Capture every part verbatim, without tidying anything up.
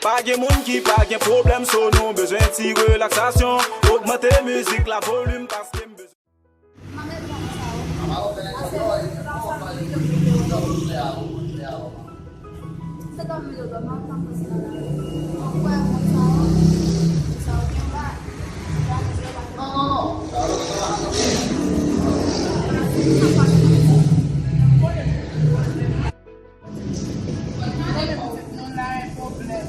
Pa gen moun ki pa gen pwoblèm, so nou bezwen ti relaksasyon. Ogmante mizik la volim paske m bezwen. Tande pitit nou la, yon pwoblèm.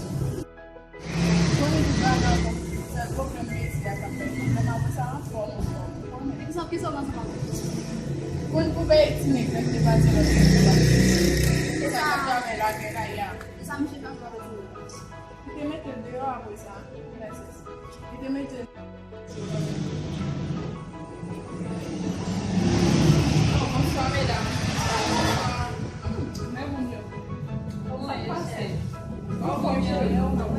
Konnen tout bagay konplike, sèl pwoblèm mesye a k ap fè pwoblèm, apre sa anfòm, anfòm. Ou konnen. Egzanp, kisa w ansanm avè l? Konn pou bay ti nèg la ki te pati lòt kote la. Kisa k ap travay la, gen la, ya. Kisa misye fè ansanm avè ti nèg la? Li te mete l deyò apre sa. Li te mete l. Bonswa, medam. Men moun yo. Sa k pase? Ou bon, cheri? Sa k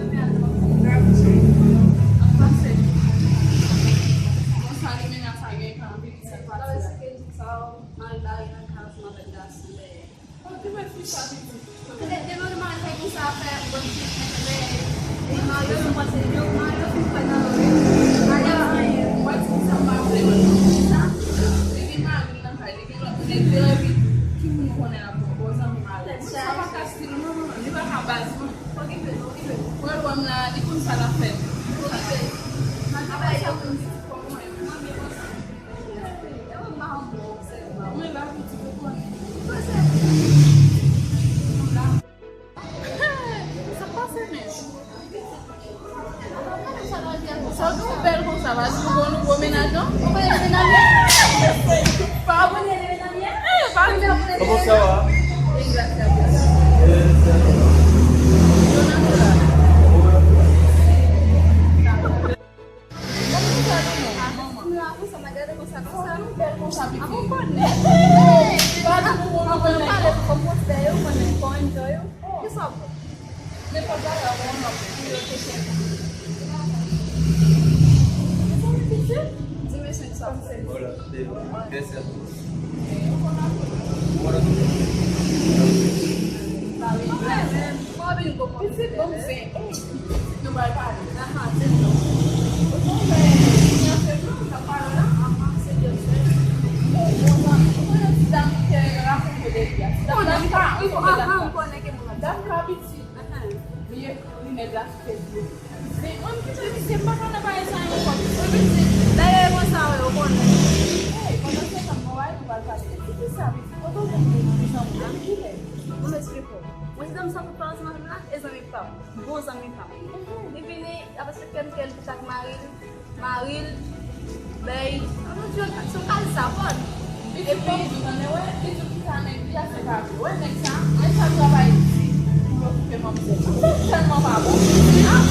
pase? Bonswa, limena sa gen anpil. Sa k pase? Mal bari nan kaz, mwen avèk gason dèyè. Okipe fi sa pitit. Depi w mari fè konsa fè bon ti fè. Li mari yo, nou panse yo mari yo fin fè nan yo. Alè anyen. Mwen ti sa m pa vle wè non. Sa. Li gen mari l nan kay, li gen lòt nèg, li anvi ki moun ou konnen la pou bon zanmi mari. Sa pa ka stil non, non, non, li pa ka baz non. Okipe l, okipe l. Wè l wè m la, li konn sa l ap fè. Okipe l. Mwen travay sa pou m di ti kòman yo. Mwen byen konsa. Sa k pase menm? Sa w gen w bèl konsa, pa di nou gon nouvo mennaj non? Ou konnen mennaj mwen? Pa abone de mennaj mwen? Eh, pa di. Comment ça va? Bien, gracias a Dios. Yo nan la. Mwen vin gon pitit, bon, se, nou pral pale. Aha, se sa. Ou konn lè, nan se nou, n ap pale la, aha, se Dieu seul. Bon, bon, bon, ou konnen ti dam ki te rakonte depi a. Ti dam nan ka, ou konnen, aha, ou konnen ke mwen dam ka pitit. Aha. Li ekri nèg la sou Facebook. Men mwen m kite misye, m pa ka nan bagay sa yo ankò. Wi, pitit. Dayè, e konsa, ou konnen. Hey, pandan se tan, mwen wè nou pral pale. Pitit sa, pitit. Kote w jwenn pitit sa, mwen? Mwen eksplike w. Mwen, ti dam sa, pou pale ansanm avè m la, e zanmi pa m. Bon zanmi pa m. Li vini, apre se kè m kè l, li t ak mari l, mari l, bèy, ann di yo, se yon kal sa, pòt. Epi, li di w, tande, wè, li di w ki sa nèg li a, se pa vre. Wè, nèg sa, men sa travay di pou l okipe manmzèl. Manmzèl tèlman pa bon.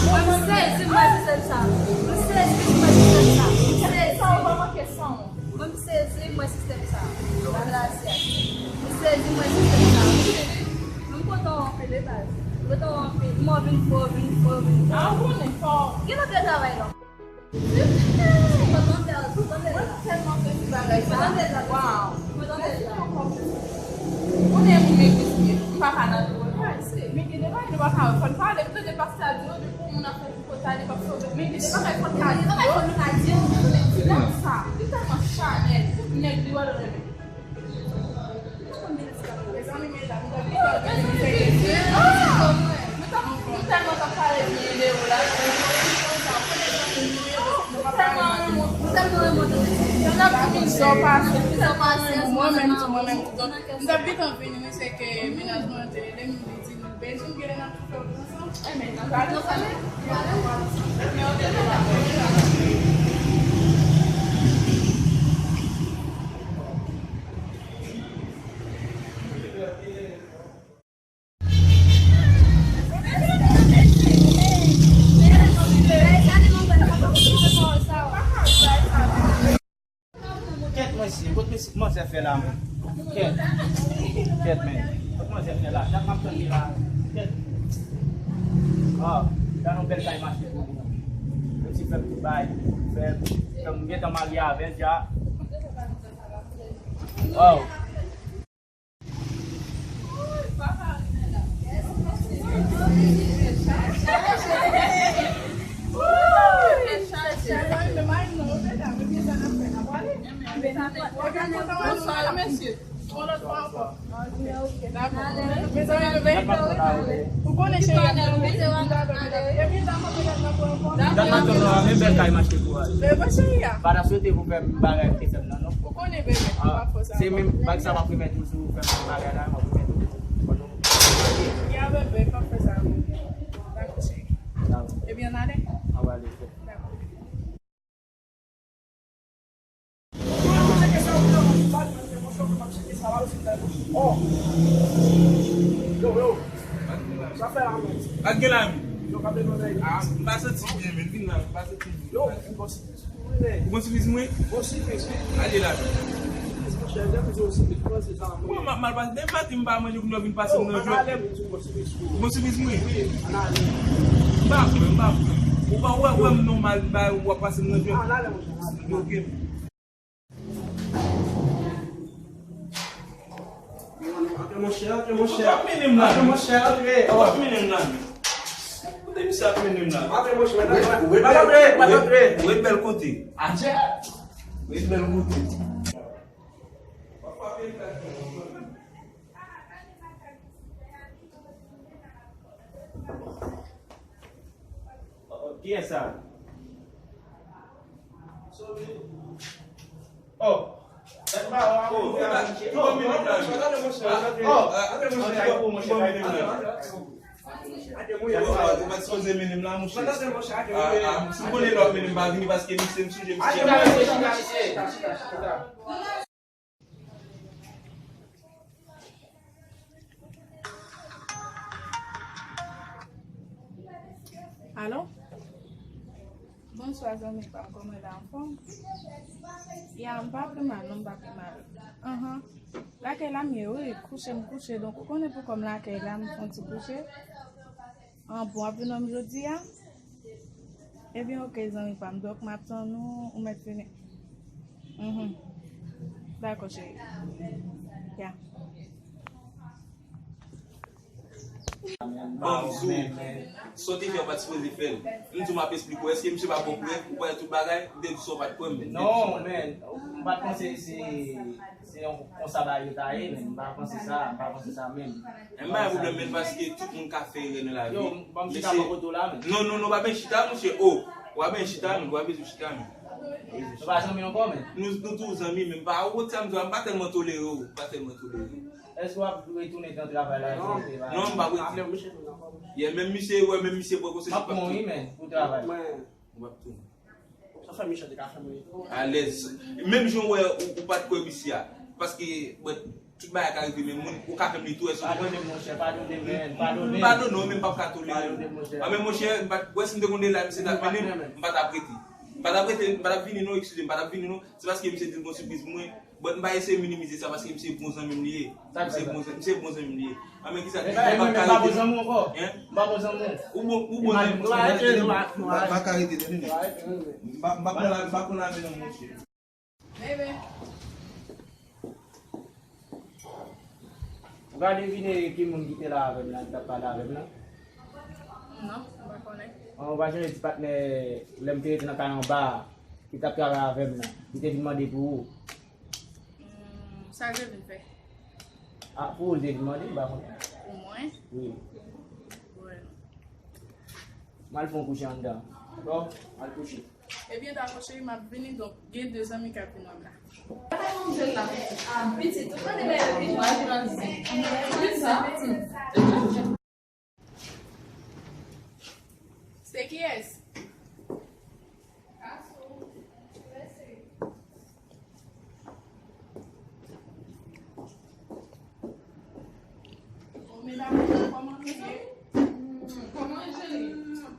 Mwen sezi, mwen, sistèm sa. Mwen sezi, mwen, sistèm sa. Mwen sezi. Sa ou pa manke san w. Mwen m sezi, mwen, sistèm sa. Bagay la se a. M sezi, mwen, sistèm sa. Mwen m kontan w anpil, wi, baz. M kontan w anpil. M wè w vin fò, vin fò, vin fò. A, ou konnen fò. Gen lòt travay la. Mwen tande l, mwen tande l la. Mwen tèlman sezi bagay sa. Mwen tande l la. Waw. Mwen tande l la. Mèsi ankò, sezi. Ou konnen moun egois m ye. M pa ka nan twò bagay. Men gen de bagay nou pa ka wè. Fò n pale, m tande pastè a di yo, depi yon moun ap fè tripotay, li p ap sove. Men gen de bagay fò n ka di yo. Gen de bagay fò n ka di yo. Men ti dam sa, li tèlman chanèl. Tout nèg li wè l renmen. Mezanmi, medam, nou tèlman t ap pale byen de ou la. Nou tèlman renmen w. Mwen menm tou, mwen menm tou. Donk, m t ap gentan vini, men se ke mennaj mwen te rele m, li di m bezwen m gen lè n ap fè wout ansanm. Enben, n ap pale ansanm. Kèt, mesye, kot mesye, manzè fè la menm? Kèt. Kèt, men. Kot manzè fè la? Dat m ap tann li la. Kèt. Ah, gade yon bèl kay m achte pou li. Yo ti fè m tout bay, fè m gentan marye avè l ja. Wow. Bonswa, mesye. Yon lòt fwa ankò. Dakò. Mezanmi, bebe. Ou konnen cheri a. Dakò, dakò, men bèl kay m achte pou ou. Bebe, cheri a. Pa ta swete pou fè m bagay ki te fè m nan, non. Ou konnen, bebe, m pa fè sa. Se menm bag sa m ap remèt ou, si w fè m bagay la, m ap remèt ou. Ya, bebe, m pa fè sa. Dakò, cheri. Ebyen, ann ale. Ann ale. Dakò. Yo, yo. Sa fè la menm. Sa gen la menm. Ah, m pa santi byen, men vin la, m pa santi byen. Yo, m konsi Ou bon sipriz mwen? Bon sipriz, wi. Ale la. Sipriz, monchè, lè m di w sipriz, panse sa, mwen. Bon, m ap mal pase. Depi maten m pa manje, kounye a w vin pase m nan jwèt. Ann ale, m di w bon sipriz, wi. Bon sipriz mwen? Wi, ann ale. M pa kwè, m pa kwè. Ou pa wè, wè m nòmal, m pa, w ap pase m nan jwèt. Ann ale, monchè, ann ale. Ok. Antre, monchè, antre, monchè. Ou t ap mennen m la, antre, monchè, antre. Ou t ap mennen m la. Kote misye ap mennen m la? Antre, monchè, antre, antre. Ou ret bèl kote. Adjè. Ou ret bèl kote. Kiyès sa? Oh. Ou pa sipoze mennen m la, monchè. Ou pa sipoze mennen m la, monchè. Si w konnen lè w ap mennen m, pa vini paske misye, m sonje misye. Alo? Bonswa, zanmi pa m, kòman w ye la, anfòm? Ya, m pa pi mal, non, m pa pi mal. Anhan. Lakay la m ye, wi, kouche m kouche, donk ou konnen poukò m lakay la, m fè yon ti kouche. An, bon, w ap vin wè m jodi a? Ebyen, oke, zanmi pa m, donk m ap tann ou, ou mèt vini. Mhm. Dakò, cheri. Ya. Bon, m di w, sa w te fè, w pa t sipoze fè l. M di w, m ap esplike w. Èske misye pa ba w prèv? Ou pa wè tout bagay? M te di w sa, w pa t kwè m. Non, men, m pa t panse se, se yon, konsa bagay yo ta ye, men. M pa panse sa, m pa panse sa menm. M pa gen pwoblèm, men, paske tout moun ka fè erè nan lavi. Yo, m, ban m chita bò kote w la, men. Non, non, non, pa ben chita, monchè. Oh, w pa ben chita, men, w pa bezwen chita, men. Nou pa zanmi ankò, men. Nou, nou toujou zanmi, men m pa, ou konn sa m di w, m pa tèlman tolere w, m pa tèlman tolere w. Èske w ap retounen nan travay la? Non. Non, m p ap retounen. Yeah, menm misye, wè, menm misye pran konsèy. M ap pran wi, men, pou travay. Ou p ap tounen. Sa fè Michel te ka fè mwen. Alèz. Menm jan w wè, ou, ou pa t kwè misye a. Paske, bon, tout bagay ka rive, men moun, ou ka fè m li tou, èske ou konprann? Padone m, monchè, padone m, men, padone m. M padone w, men m p ap ka tolere w. Padone m, monchè. A, men monchè, m pa t, wè si m te konn de la, misye t ap mennen m, m pa t ap rete. M pa t ap rete, m pa t ap vini non, eskize m, m pa t ap vini non. Se paske misye di l gon sipriz pou mwen. Bon, m pa eseye minimize sa paske misye bon zanmi m li ye. Misye bon zanmi, misye bon zanmi m li ye. A, men kisa ki fè m pa ka rete? M pa bon zanmi w ankò. Hein? M pa bon zanmi w. Ou bon, ou bon zanmi m. M pa ka rete, tande, nèg. M pa, m pa konn la, m pa konn lave non, monchè. Ou ka devine ki moun ki te la avè m la, ki t ap pale avè m la? Non, m pa konnen. An, ou pa sonje ti patnè, lè m te rete nan kay anba a, ki t ap travay avè m la, ki te vin mande pou ou? Hmm, sa l te vin fè? A, pou ou l te vin mande, m pa konnen. Pou mwen? Wi. Wè, non. M al fè yon kouche anndan. Bon, m al kouche. Ebyen, dakò, cheri, m ap vini, donk, gen de zanmi k ap vin wè m la. Se kiyès? Bon, medam, kòman nou ye? Kòman je ye?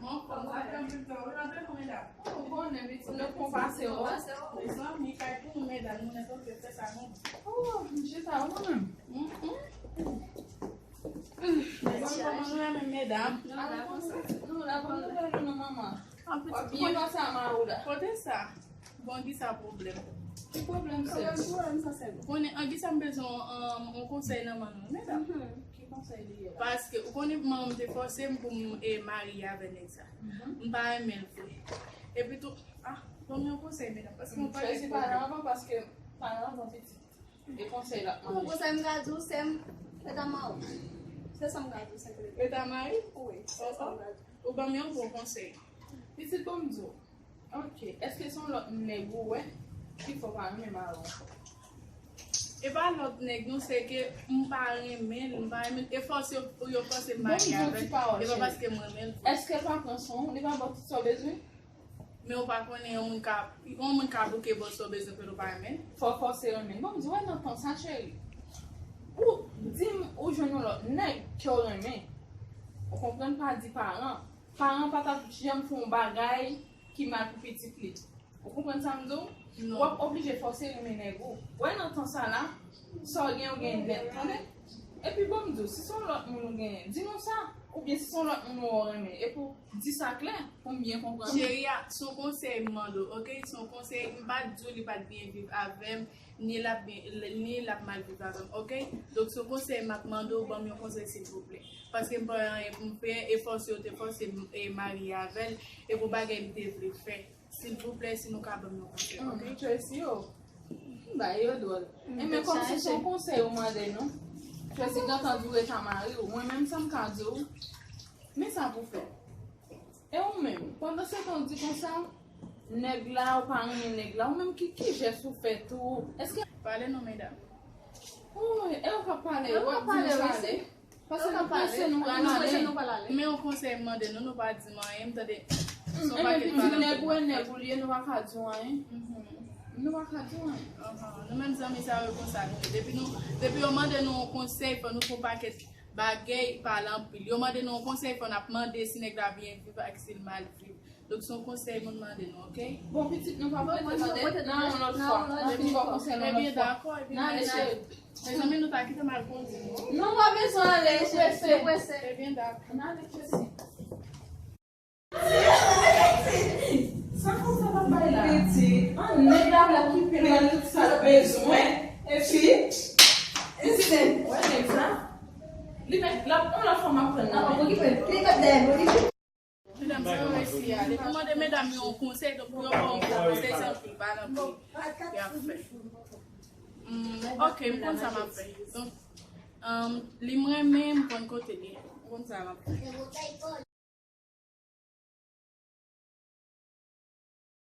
Bon, kòman sa fè anpil tan? Ou rantre non, medam? Ou konnen, pitit, nou pran pase w. Mezanmi, kay pou nou, medam, nou nèt oke fè sa, non? Oh, m chita, ou menm? Mezanmi, kòman nou ye menm, medam? Nou la konsa. Nou la konsa, nou manman. An pitit, byen pase a Marouda. Kote sa? Bon, ki sa pwoblèm? Ki pwoblèm, sè? Pwoblèm, pwoblèm sa, sè. Konnen, an ki sa m bezwen, um, yon konsèy nan men nou, medam. Mhm. Ki konsèy li ye la? Paske, ou konnen, manman m te fòse m pou m, e, marye avè nèg sa. Mhm. M pa renmen l vre. Epi tou, ah, ban m yon konsèy, medam, paske m pa gen pwoblèm. Chwazi pa nan avan, paske Paran bon pitit. E konsèy l ap mande. Bon, konsèy m ka di w, sè m, rete a mari w. Se sa m ka di w senpleman. Rete a mari w? Wi, se sa m ka di w. Ou ban m yon bon konsèy. Pitit, bon m di w. Ok. Èske se yon lòt nèg ou wè ki fè w pa renmen mari w ankò? E pa lòt nèg non, se ke m pa renmen l, m pa renmen l. E fòse yo, yo fòse m marye avè l. E pa paske m renmen l. Èske l pa pran swen w? Li pa ba w tout sa w bezwen? Men ou pa konnen yon moun ka, yon moun ka bouke ba w sa w bezwen pandan w pa renmen l? Fò w fòse renmen l. Bon, m di w wè nan tan sa, cheri. Ou di m ou jwenn yon lòt nèg ke w renmen. Ou konprann, pa di paran. Paran pa t ap janm fè yon bagay ki mal pou pitit li. Ou konprann sa m di w? Non. W ap oblije fòse renmen nèg ou. Wè nan tan sa la, sa w gen, w gen nèt, tande? Epi bon m di w, si se yon lòt moun ou genyen, di nou sa. Oubyen si se yon lòt moun ou renmen, epi w di sa klè, pou m byen konprann. Cheri a, se yon konsèy m mande w, ok? Se yon konsèy, m pa t di w li pa t byen viv avè m, ni l ap byen, ni l ap mal viv avè m, ok? Donk, se yon konsèy m ap mande w, ban m yon konsèy silvouplè. Paske m pa gen anyen pou m fè, e fòse yo te fòse m e marye avè l, e pou bagay m te vle fè. Silvouplè, si nou ka ban m yon konsèy, ok? Tracy, yo. M ba yo dwòl. Enben, kòm si se yon konsèy ou mande nou, Tracy gentan di w rete a mari w. Mwen menm, sa m ka di w, men sa pou fè. E ou menm, pandan se tan w di konsa, nèg la, ou pa renmen nèg la, ou menm ki, ki jès ou fè tou? Èske... Pale non, medam. Wi, e ou k ap pale, w ap di nou pale. Paske nou prese, nou pral ale. Men yon konsèy m mande nou, nou pa di m anyen, m tande. Son paket pale. Nèg ou e nèg ou li ye, nou pa ka di w anyen. Nou pa ka di w anyen. Nou menm zanmi sa yo konsa nou ye. Depi nou, depi yo mande nou yon konsèy, fò nou fè yon pakèt bagay, pale anpil. Yo mande nou yon konsèy, fò n ap mande si nèg la byen viv ak si l mal viv. Donk, se yon konsèy moun mande nou, ok? Bon, pitit, nou pa prete, tande, nan yon lòt fwa. Nan pi bon konsèy, nan lòt fwa. Ebyen, dakò, ebyen, n ale, cheri. Mezanmi, nou ta kite m al kondi, non? Non, pa bezwen ale, nou prese. Ebyen, dakò. N ale, cheri. Sa konsa pa bay la. Pitit, an nèg la okipe l, tout sa l bezwen. Epi, pitit, wè nèg sa. Li mèt, l ap, yon lòt fwa m ap pran nan men. Medam, sa yo resi a. Depi w mande medam yo yon konsèy, donk pou yo ba w yon bon konsèy, se anpil pale anpil y ap fè. Hmm, ok, m konn sa m ap fè. Donk, um, li m renmen, m konn kote l ye. M konn sa m ap fè.